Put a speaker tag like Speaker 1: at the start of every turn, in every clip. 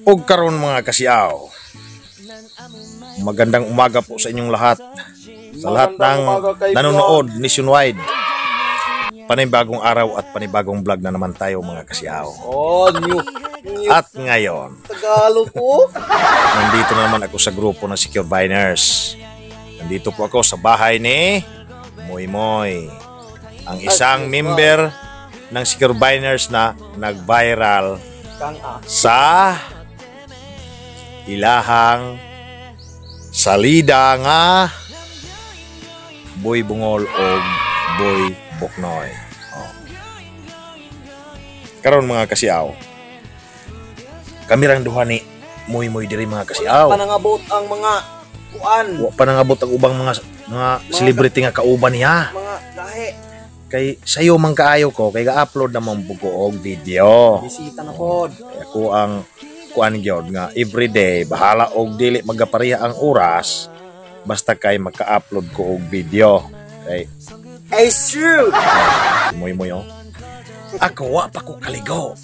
Speaker 1: Og karon, mga kasiaw, magandang umaga po sa inyong lahat. Sa lahat ng
Speaker 2: Magandang umaga, kaibigan.
Speaker 1: Nanonood nationwide. Panibagong araw at panibagong vlog na naman tayo, mga kasiaw.
Speaker 2: Oh, new. New
Speaker 1: At ngayon,
Speaker 2: Tagalog po.
Speaker 1: Nandito na naman ako sa grupo ng Secure Biners. Nandito po ako sa bahay ni Moy Moy, ang isang member ng Secure Biners na nag-viral
Speaker 2: Kang ah.
Speaker 1: sa ilahang salida nga Boy Bungol o Boy Boknoy. Oh. Karon, mga kasiaw, kami rang duha ni Moy Moy diri, mga kasiaw.
Speaker 2: Panangabot ang mga kuan,
Speaker 1: Wa pa nangabot ang ubang mga celebrity nga kauban niya.
Speaker 2: Mga gahe.
Speaker 1: Kay sayo man kaayo ko kay ga-upload naman pud ko og video.
Speaker 2: Bisita na pod.
Speaker 1: Kay ako ang kuan gyud nga everyday, bahala og dili magapareha ang oras, basta kay maka-upload ko og video. Kay
Speaker 2: It's true.
Speaker 1: Si Moy Moy, oh. Ako, wa pa ko kaligo.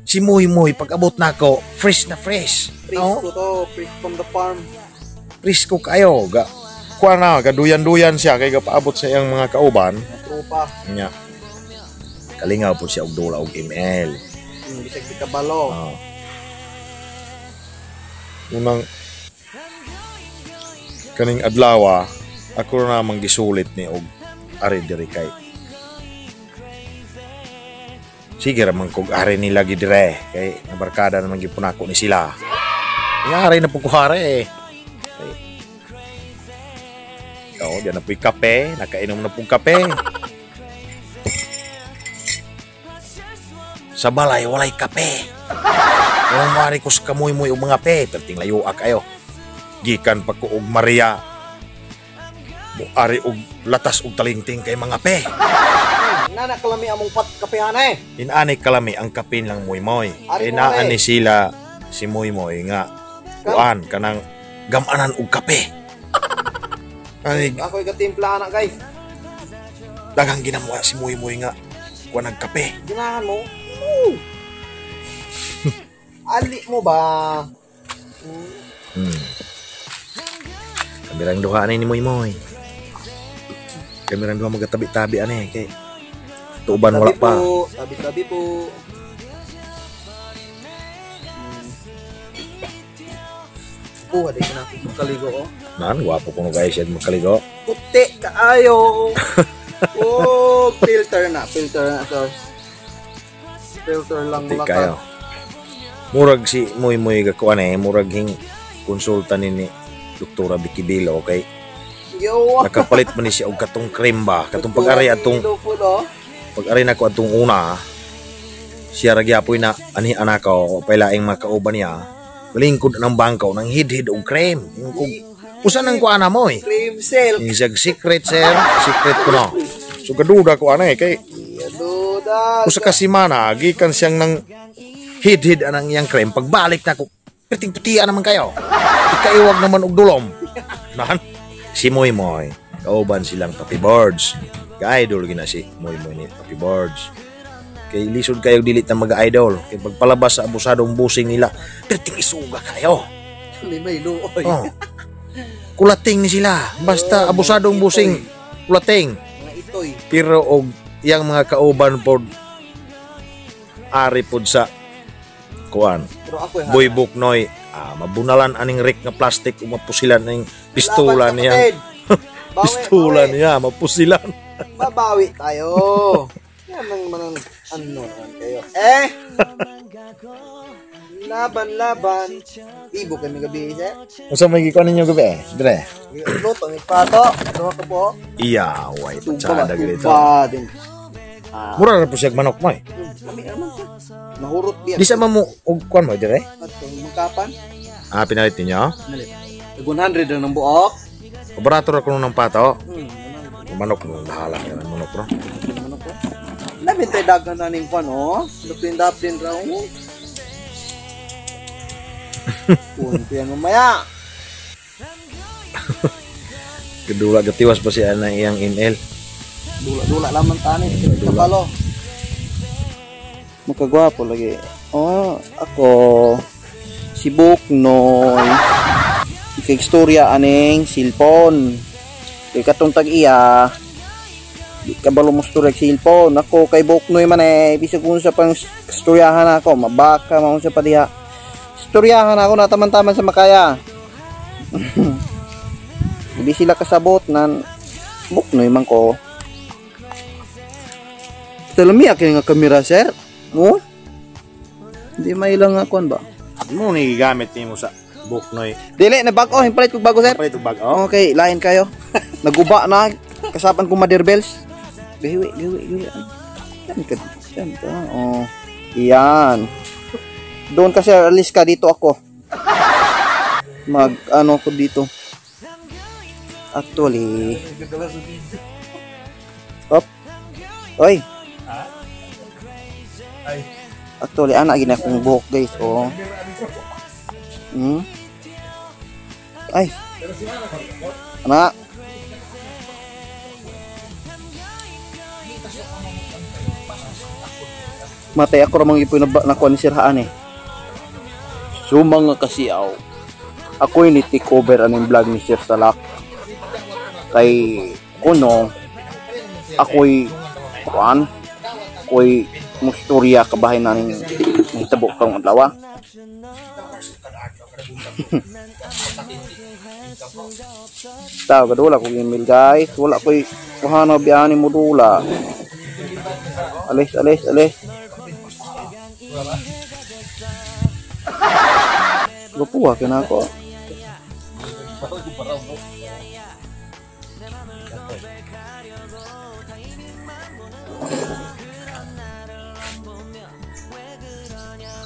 Speaker 1: Si Moy Moy, pag abot nako, fresh na fresh.
Speaker 2: Fresh
Speaker 1: No?
Speaker 2: ko to, fresh from the farm.
Speaker 1: Presko kayo. Ga kuan na, gaduyan-duyan siya kay gapaabot sa iyang mga kauban.
Speaker 2: Mga tropa.
Speaker 1: Nya. Kalingaw po siya og dula og ML.
Speaker 2: Bisag di kabalo.
Speaker 1: Ah. Unang kaning adlaw, ako na namang gisulit ni og ari diri kay sige ra man kog ari nila gi dire kay nabarkada naman gyud nako ni sila. Nga ari na po ko hari eh. Kay Oo, diyan na po'y kape, nakainom na pong kape. Sa balay, walay kape. Walang mari ko sa kamoy-moy og mga pe, perting layo kayo. Gikan pa ko og Maria. Muari og latas og talingting kay mga pe.
Speaker 2: Nana kalami among pat kapehan eh.
Speaker 1: Inani kalami ang kape lang Moy Moy.
Speaker 2: Ari mo,
Speaker 1: Inaan
Speaker 2: eh.
Speaker 1: ni sila si Moy Moy nga kuan kanang gamanan og kape. Ay,
Speaker 2: Ako ikatimpla na, guys.
Speaker 1: Daghang ginawa si Moy Moy nga kuan ang kape.
Speaker 2: Ginahan mo. Woo! Ali mo ba?
Speaker 1: Kamirang duha ni Moy Moy. Kamirang duha magatabi-tabi ani kay tuban wala
Speaker 2: Tabi
Speaker 1: pa.
Speaker 2: po. Tabi-tabi po. Oh, di ka na ako kaligo oh.
Speaker 1: Nan, gwapo kuno guys siya magkaligo.
Speaker 2: Puti kaayo. Oh, filter na, filter na, sir. Filter lang
Speaker 1: Di
Speaker 2: mula
Speaker 1: kayo. Murag si Moy Moy gakuan eh, murag hing konsulta ni Doktora Vicky Bilo kay
Speaker 2: Yo.
Speaker 1: nakapalit man ni siya og katong cream ba, katong pag-ari atong
Speaker 2: oh.
Speaker 1: pag-ari nako atong una, siya ra gyapoy na ani anak ko pailaing mga kauban niya balingkod ng bangkaw nang hid-hid og cream. Yung kung usa nang kuana mo eh.
Speaker 2: Cream silk.
Speaker 1: Yung siyag secret, sir, secret ko no. So gaduda ko ana eh kay
Speaker 2: Duda.
Speaker 1: usa ka semana gikan siyang nang hid-hid anang iyang cream, pagbalik nako perting putia naman kayo. Ikaiwag naman og dulom. Nan si Moy Moy kauban silang Papi Birds. Ka-idol gina si Moy Moy ni Papi Birds. Kay lisod kayo dili ta mag-idol. Kay pagpalabas sa abusadong busing nila, perting isuga kayo.
Speaker 2: May luoy.
Speaker 1: Oh. Kulating ni sila. Basta
Speaker 2: Oh,
Speaker 1: abusadong
Speaker 2: mga
Speaker 1: busing, kulating.
Speaker 2: Mga itoy.
Speaker 1: Pero og iyang mga kauban pod ari pod sa kuan.
Speaker 2: Pero ako eh.
Speaker 1: Boy Buknoy, ah, mabunalan aning rik nga plastic ug mapusilan ning pistola
Speaker 2: Laban,
Speaker 1: niya.
Speaker 2: kapatid. Bawi,
Speaker 1: Pistola
Speaker 2: bawi.
Speaker 1: niya, mapusilan.
Speaker 2: Babawi tayo. Yan ang manang ano naman kayo. Eh! Laban, laban. Ibo kami gabi, sir.
Speaker 1: Unsa may gikuan ninyo gabi eh? Dre.
Speaker 2: Luto, may pato. Duha ka po.
Speaker 1: Iya, way
Speaker 2: Tuba ba?
Speaker 1: patsada ganito.
Speaker 2: Tuba din. Ah,
Speaker 1: Mura ra po siya manok mo eh.
Speaker 2: Kami naman siya. Nahurot biya.
Speaker 1: Di sa man mo og kuan mo dire?
Speaker 2: At magkapan.
Speaker 1: Ah, pinalit ninyo?
Speaker 2: Nalit. Tag 100 na ng buok.
Speaker 1: Barato ra kuno ng pato.
Speaker 2: 100.
Speaker 1: Manok mo bahala ka ng manok no.
Speaker 2: Ano po? Labi tayo dagan na ning kwan, oh. Daplin-daplin raw. Oh. Kunin ko yan mamaya.
Speaker 1: Kadula gatiwas pa siya ng iyang ML.
Speaker 2: Dula-dula lamang tani. Kabalo.
Speaker 3: Makagwapo lagi. Oh, ako si Buknoy. Kay istorya aning cellphone. Kay katong tag-iya di kabalo mo storya og cellphone. Ako kay Buknoy man eh, bisag unsa pang istoryahan ako, mabaka man unsa pa diha. Istoryahan ako nataman-taman sa makaya. Hindi sila kasabot nan Buknoy man ko. Talami kini nga kamera, sir. Oh? Hindi mailang nga kuan ba?
Speaker 1: Mo ni gigamit nimo sa Buknoy.
Speaker 3: Dili na bag-o, himpalit kog bago, sir.
Speaker 1: Palit og bag-o.
Speaker 3: Okay, lain kayo. Naguba na kasapan ko Mother Bells. Gahiwi, gahiwi, gahiwi. Yan ka, yan ka. Oh. Yan. Doon kasi alis ka, dito ako. Mag ano ko dito. Actually. Op. Oy. Actually, ana gina akong buhok, guys. Oh. Ay. Ana. Matay ako ramang ipoy na nakuha ni Sir Haan eh. So mga kasiyaw, ako'y ni take over anong vlog ni Sir Salak. Kay kuno, ako'y kuan, ako'y mustorya kabahay na ning nahitabo karong adlaw. Tao kadula kog email, guys. Wala ko'y kuhana biyani mo dula. Alis, alis, alis. Gapuha ka na ako.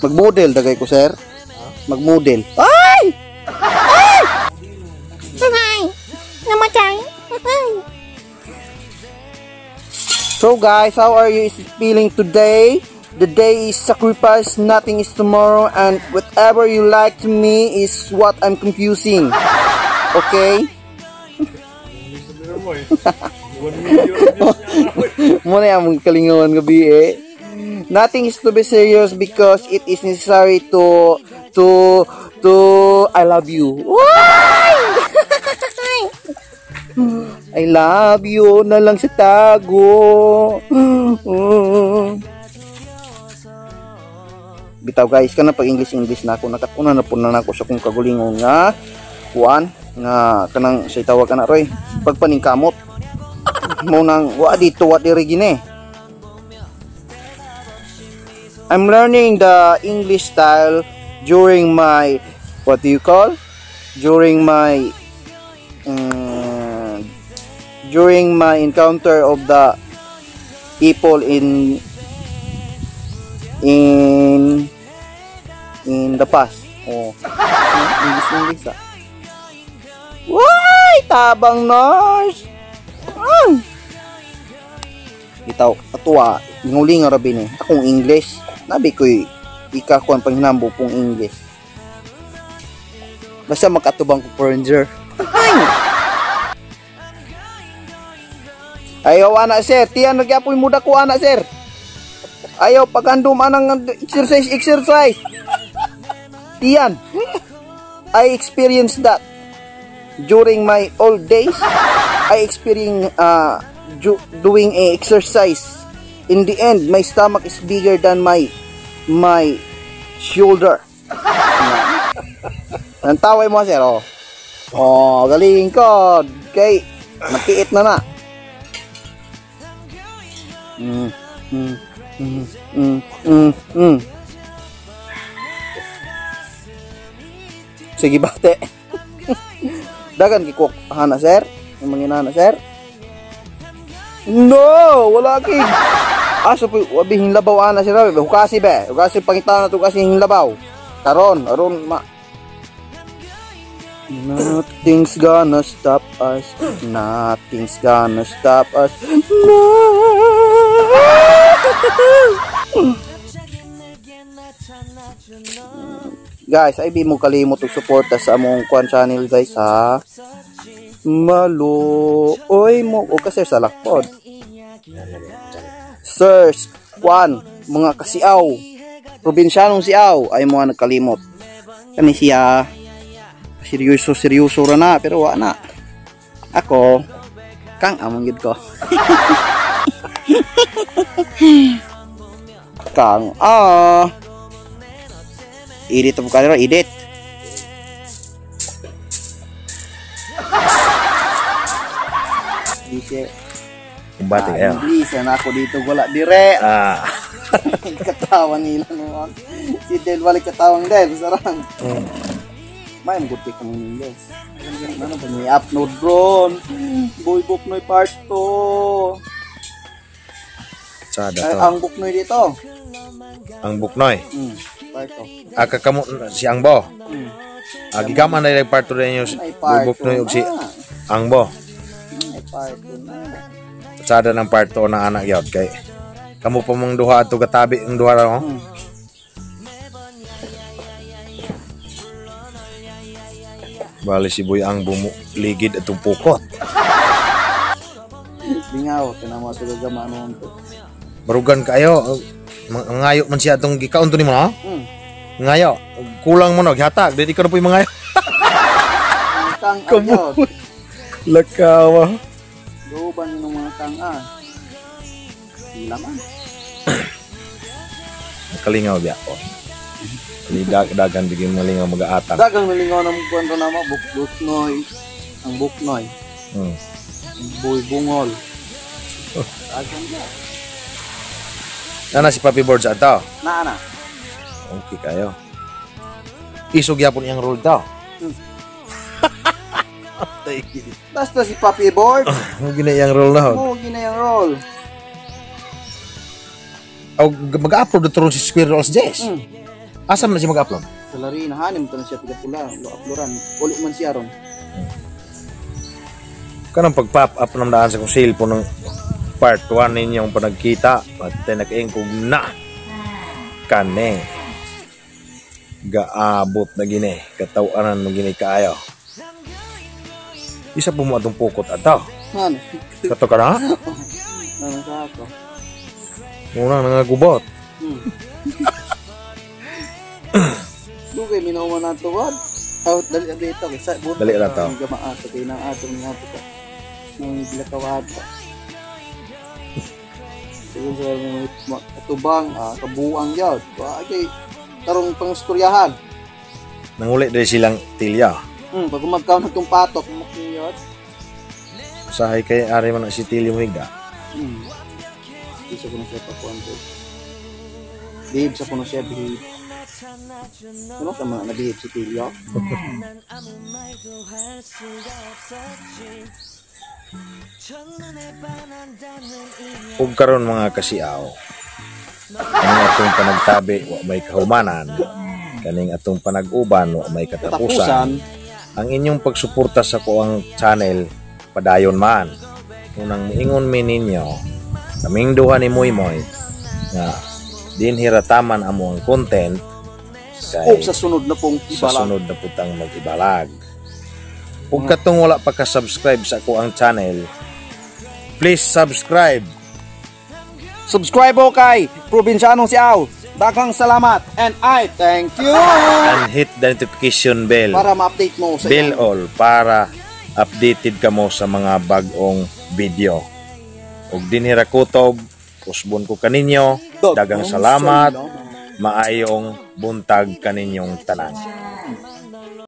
Speaker 3: Mag-model dagay ko, sir. Mag-model. Ay! Ay!
Speaker 4: Ay! Namatay!
Speaker 3: So guys, how are you feeling today? The day is sacrifice, nothing is tomorrow, and whatever you like to me is what I'm confusing. Okay? Muna yung kalingawan gabi eh. Nothing is to be serious because it is necessary to I love you. Why? I love you na lang sa tago. Bitaw guys, kana pag English English na ako nakatuna na po na nako sa kong kagulingon nga kuan nga kanang say tawag kana roy pagpaningkamot mo nang wa dito wa diri gini. I'm learning the English style during my, what do you call? During my encounter of the people in the past. Oh. English English ah. Why tabang nurse. Ay. Bitaw atuwa lingulinga ra bini akong English. Nabi ko'y ikakuan panghinambo pong English. Basta makatubang ko foreigner. Ayaw ana sir, tiyan nagyapoy muda ko ana sir. Ayaw pagandom anang exercise exercise. Tiyan. I experienced that during my old days. I experienced doing a exercise. In the end, my stomach is bigger than my shoulder. Ang taway mo sir, oh. Oh, galing ko. Kay nakiit na na. Sige bate. Dagan gikok hana sir. Ang manginana sir. No, wala kay. Aso po wabi hinlabaw ana sir. Hukasi be. Hukasi pangitana to kasi hinlabaw. Karon, aron ma. Nothing's gonna stop us. Nothing's gonna stop us. No. Guys, ay di mo kalimot og suporta sa among kwan channel guys ha. Maluoy mo o kasi sa lakpod. Search kwan Mga kasiaw. Probinsyanong siaw ay mga nagkalimot. Kani siya seryoso seryoso ra na pero wa na. Ako kang among gid ko. Kang ah. Edit po kanila, edit. Di siya.
Speaker 1: Kumbate kayo.
Speaker 3: Hindi siya na ako dito wala dire.
Speaker 1: Ah.
Speaker 3: Katawa nila noon. Si Del balik katawang Del, sarang. May maguti ka mong Ingles. Ano ba ni upload bro? Boy Buknoy part 2.
Speaker 1: Sada
Speaker 3: Ay,
Speaker 1: to.
Speaker 3: ang Buknoy dito.
Speaker 1: Ang Buknoy.
Speaker 3: Part 2.
Speaker 1: Aka kamo si Angbo. Gigaman na part 2 ninyo si
Speaker 3: Ay
Speaker 1: Boy
Speaker 3: part
Speaker 1: Buknoy
Speaker 3: 2
Speaker 1: ug si
Speaker 3: na.
Speaker 1: Angbo.
Speaker 3: Ay part 2 na.
Speaker 1: Sada ng part 2 na anak gyud kay kamo pa mong duha ato katabi ang duha ra oh. Bali si Boy Angbo mo ligid atong pukot.
Speaker 3: Lingaw, tinama ito gagama noon to.
Speaker 1: Barugan kayo. Mangayo man siya atong gikaon to nimo no? Ngayo. Kulang mo no gihatag dili ka na po'y mangayo.
Speaker 3: Kang ayaw.
Speaker 1: Lakawa.
Speaker 3: Luban yun ng mga kang ah. Sila man.
Speaker 1: Kalingaw biya ko. Lidag dagan bigyan malingaw mag-aatang.
Speaker 3: Dagang nalingaw ng kwento na mo, Buknoy. Ang Buknoy. Boy Bungol. Dagang niya.
Speaker 1: Nana si Papi Boards ato.
Speaker 3: Na na.
Speaker 1: Okay kayo. Isog yapon iyang role daw.
Speaker 3: Basta si Papi Board.
Speaker 1: Mo gina iyang role na hod.
Speaker 3: Mo gina yung role.
Speaker 1: Aw mag-upload na turon si Square Rolls Jess. Asa man siya mag-upload?
Speaker 3: Sa lari na hanim to na siya tiga pula, lo uploadan. Uli man siya ron.
Speaker 1: Kanang pag-pop up ng daan sa kong cellphone ng part 1 ninyong panagkita at nakaingkog na kane gaabot na gini katawanan mo gini kaayo. Isa po mo atong pukot ato.
Speaker 3: Ano?
Speaker 1: Kato ka na?
Speaker 3: Ano sa ako?
Speaker 1: Muna nangagubot.
Speaker 3: Dugay minaw na to wad. Oh, dali na dito kay sa
Speaker 1: Dali na to.
Speaker 3: Gama ato kay nang ato ni ato ka. Nang bilakawad pa. Sige sa mga atubang kabuang gyud. Wa kay tarong pangistoryahan.
Speaker 1: Nanguli diri silang tilya.
Speaker 3: Pag magkaon na tong patok mo kiyot.
Speaker 1: Usahay kay ari man na si Tilya mo higda.
Speaker 3: Isa ko na siya pakuan ko. Behave sa kuno siya, behave. Ano ka mga nabihave si Tilyo?
Speaker 1: Ug karon mga kasiaw, kaning atong panagtabi wa may kahumanan, kaning atong panag-uban wa may katapusan. Ang inyong pagsuporta sa kuang channel padayon man. Unang moingon mi ninyo, kaming duha ni Moy Moy nga dinhi rataman amo ang content kay
Speaker 3: Ug sa sunod na pong
Speaker 1: sa
Speaker 3: ibalag.
Speaker 1: sunod na putang mag-ibalag. Ug katong wala pa ka-subscribe sa ako ang channel, please subscribe.
Speaker 3: Subscribe o kay Probinsyanong Siaw. Daghang salamat and I thank you.
Speaker 1: And hit the notification bell.
Speaker 3: Para ma-update mo sa
Speaker 1: Bell all para updated ka mo sa mga bagong video. Ug dinhi ra kutob, usbon ko kaninyo. Daghang salamat. Maayong buntag kaninyong tanan.